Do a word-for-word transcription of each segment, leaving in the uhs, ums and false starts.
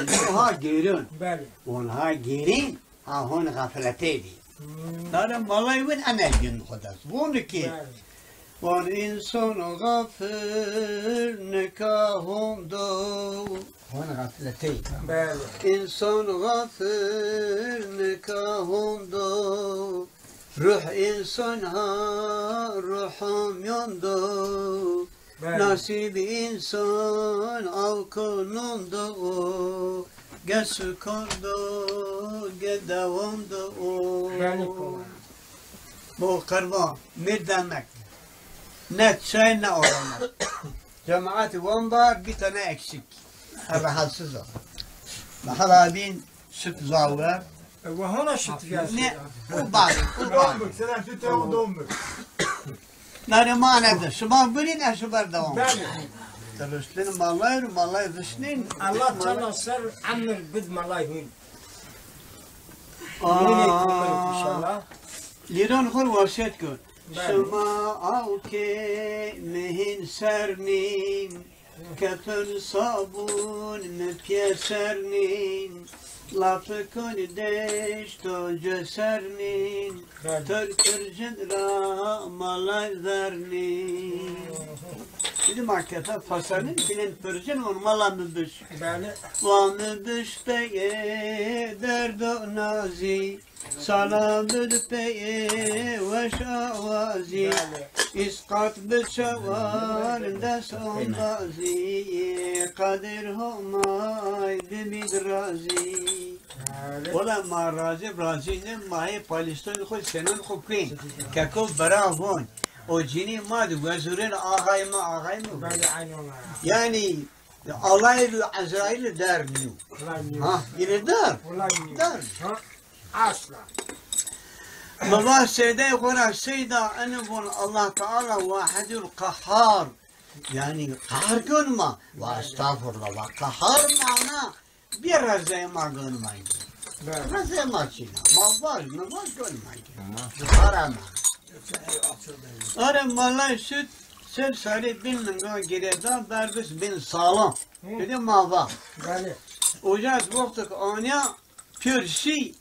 Ha gêrin. Belê. Hon ha gêrin, ha hon xefletey dî. Hmm. Dare malay win ene gün xo dest. Von ki, belê, von insan gafil nika hondo. Hon xefletey. Belê. Însan xafil nika hondo, ruh însan ha ruha mîyan do. Belê. Nasîb însan awko nondo, ge sukan do, ge dewam do. Belê, koma. Bo qerban, mi demek. Ne çay ne aramak. Cemaatî wan bar, bir tane eksik. Rahatsız o. Daha bin süt zaver. E, ve hona süt gelsin. Ne? O bar, o bar. Donmuk, selam süt ve donmuk. Nare manede, şima birin, e, şu bar devam. Belê. Tırıştın malay, malay vişnin. Allah Teala ser emir bid malay hun. Aa. Yine inşallah. Lîran xo wasiyet kir. Belê. Şima awkê mi hîn ser nîn, kefin sabûn mi pîyeser nîn, lafikon deşto ceser nîn, belê, tor pircin ra malay ver nîn. Şimdi ma kefe paser nîn, bînin pircin, von mala mi biş. Belê. Wa mi biş peyê derdo nazî. Sala bid peyê weş awazî, îsqat bi çewar des ombazî, Qadir Homay bimîd razî. Ola ma razî, razî ne, ma hê palîston xo, senon xo kuên. Keko bira von. O cinî ma di wezûrên axay mi, axay mi. Belê, aynen öyle. Yanî, Alayî ru Ezraîlî der nîyo. Kolay nîyo. Ha, yine der. Kolay nîyo. Der. Ha, asla. Mi va seydey xo ra, seyda, ene von Allah Teala wahidul qehhar. Yanî qehar kon ma. Va estağfurullah, va qehhar mana bir rezey ma kon ma. Belê. Rezey ma çîna. Ma vaj, mi vaj kon ma. Tamam. Ara ma. Are malay süt, ser sarî bin linga girêda, berdis bin salan. Hı. Dedi ma va. Belê. Uca ez wextik aniya pêr şî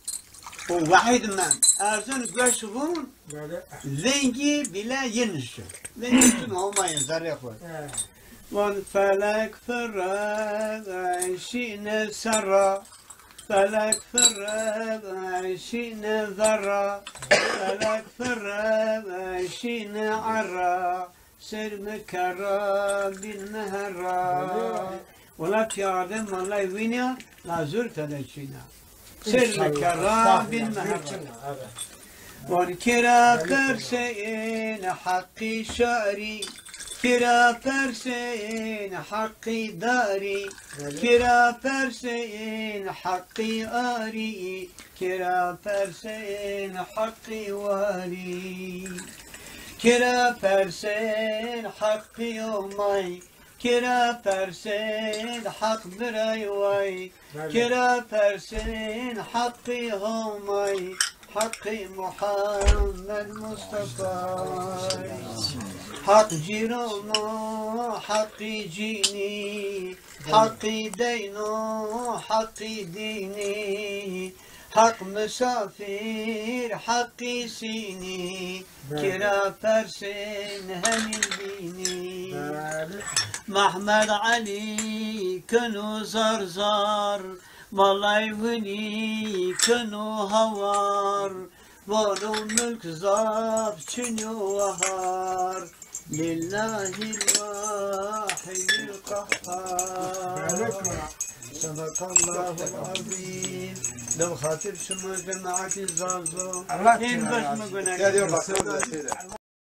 û wehîd mend. Erzin gueş vûn, belê, vengî bîle yin şi. Vengî tun Homayê zerrê xo. He. Van felek firre şîne serra. Felek firre şîne verra. Felek firre şîne erra. Ser mi kerra, bin mi herra. Wela pîyarde malay wînîya, la zûr tede çîna. Ser mi kerra, bin mi herra. Von kira persên heqî şarî, kira persên heqî darî, kira persên heqî arî, kira persên heqî warî. Kira persên heqî omay, kira persên heq birey way, kira persên heqî Homay, heqî Muhammed Mustafay. Heq cîran o, heqî cînî, heqî deyn o, heqî dînî. Heq misafîr, heqî sînî, belê, kira persên henî bînî. Belê. Mehmed Elî keno zar zar, malay winî keno hawar, vano milk zaf çinyo wahar. Lillahil wahidil qehhar. Sadakallahul azîm. Dew xatir şima cemaetî Zazo. Allah. Hên baş mi guneh.